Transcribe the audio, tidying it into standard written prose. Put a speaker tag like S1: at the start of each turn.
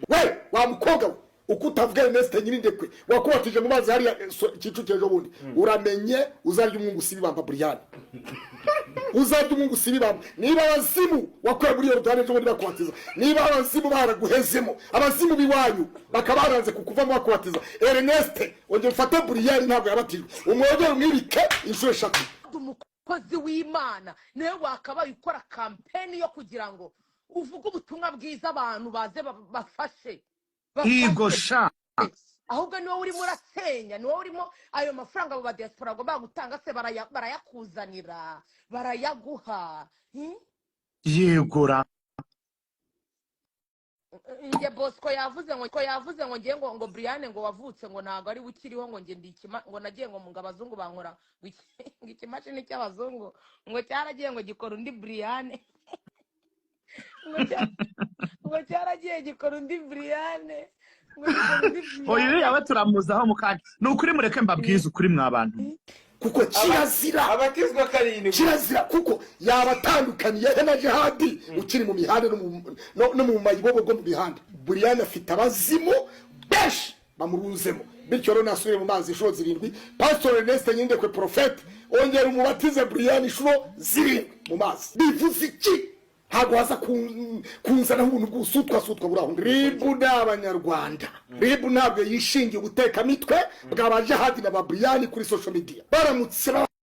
S1: We wa mukobwa we, uko utavuga Ernest Nyirindekwe wakubatije mu mazi hariya Kicukiro ejo bundi, uramenye uzarya umwungu si ibibamba. Buriyani, uzarya umwungu si ibibamba. Niba abazimu wakuye muri Yorodani ejo bundi bakubatiza, niba abazimu baraguhezemo, abazimu b'iwanyu bakaba baranze kukuvamo bakubatiza, Ernest, ongera ufate Buriyani, ntabwo yabatijwe, umwongere umwibike inshuro 3.
S2: Umukozi w'Imana niwe wakabaye ukora campaign yo kugira ngo uvuge ubutumwa bwiza, abantu baze bafashe.
S3: Higo.
S2: Bafashe.
S3: Sha.
S2: Ahubwo niwowe urimo urasenya, niwowe urimo. Ayo mafaranga abo ba diaspora bagomba gutanga se barayakuzanira, barayaguha?
S3: Yegora.
S2: Njye Bosco yavuze ngo, ko yavuze ngo ngiye ngo Brian ngo wavutse ngo ntabwo ari we ukiriho, ngo njye ndi ikima, ngo nagiye ngo abazungu bankora ngo ikimashini cy'abazungu ngo cyaragiye ngo gikora undi Brian, ngo cyaragiye gikora undi Brian, ngo gikora undi
S3: Oya.
S2: Brian.
S3: Uriya we turamuzaho mu kanya. Ni ukuri, mureke mbabwize ukuri mwa bantu.
S1: Kuko kirazira.
S4: Abatizwa karindwi.
S1: Kirazira, kuko yaba atandukaniye he na Jihadi ukiri mu mihanda no mu mayibobo bwo mu mihanda? Buriyani afite abazimu benshi bamurunzemo, bityo rero nasubire mu mazi inshuro 7. Pastor Ernest Nyindekwe, porofete, ongera umubatize Buriyani inshuro 7 mu mazi. Bivuze iki? Ntabwo waza kunzanaho ubuntu bw'ubusutwa sutwa buri aho. RIB ni Abanyarwanda. RIB ntabwo yishingiye ubutekamitwe bwa ba Jihadi na ba Buriyani kuri social media baramutse.